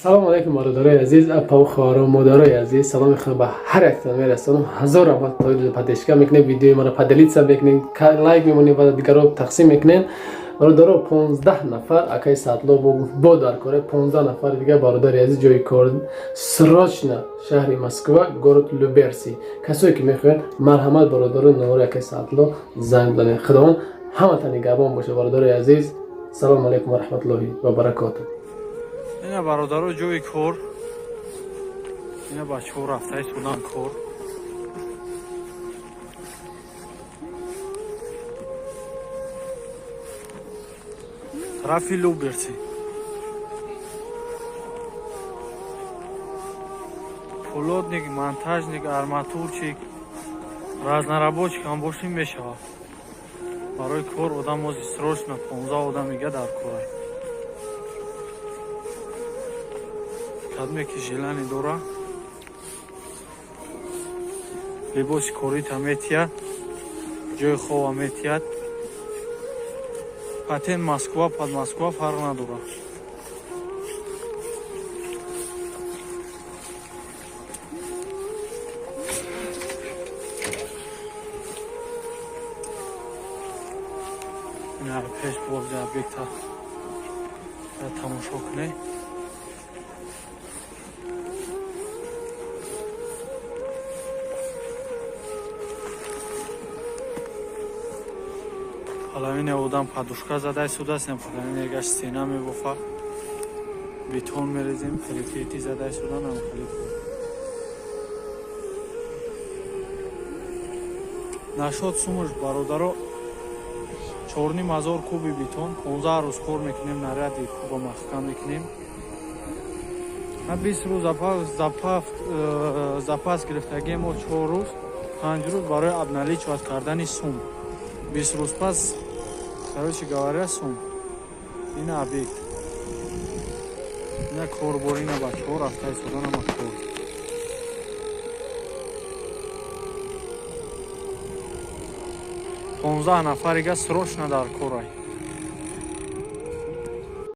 Салом алейкум, бародарои азиз, апаву хоҳару модарои азиз. Саломи худро ба ҳар яктон мерасонам. Ҳазор раҳмат, поддержка мекунед, видеои маро поделиться мекунед, лайк мемонед ва дигарро тақсим мекунед. Бародаро, 15 нафар акаи Садло бо гуфт, бо дар кора 15 нафар дигар, бародари азиз, ҷои кор срочно, шаҳри Москва, город Люберцы. Касое ки мехоҳанд, марҳамат, бародаро, номари акаи Садло занг бизанед. Худованд ҳаматон нигаҳбон боша, бародарои азиз. Салому алайкум ва раҳматуллоҳи ва баракоту. Ина, бародаро, ҷои кор. Ина бачаҳо рафтаи судан кор. Тарафи Люберцы. Плотник, монтажник, арматурчик, разнорабочий ҳам бошим, мешавад. Барои кор одам ози срочно 15 одам ига дар корай. Кадме ки желание дора, либоси корита метиҳад, ҷои хова метиҳад. Патент Москва, под Москва фарқ надорад. Ина пеш бози объекта тамошо кунед. Половина одам подушка задай судааст, половина гаш стена мебофа, бетон мерезем, перекрытие задай судан ам хеле. Нашод сумуш, бародаро, 4500 куби бетон, 15 рӯз кор мекунем, наряди куба маҳкам мекунем. 20 рӯз запас гирифтагием мо, 4 рӯз, 5 рӯз барои обналичивать кардани сум. 20 рӯз пас, короче говоря, сум. Ина объект, ина корбор, ина бачаҳо рафта истодан ама кор. 15 нафарига срочно дар корай.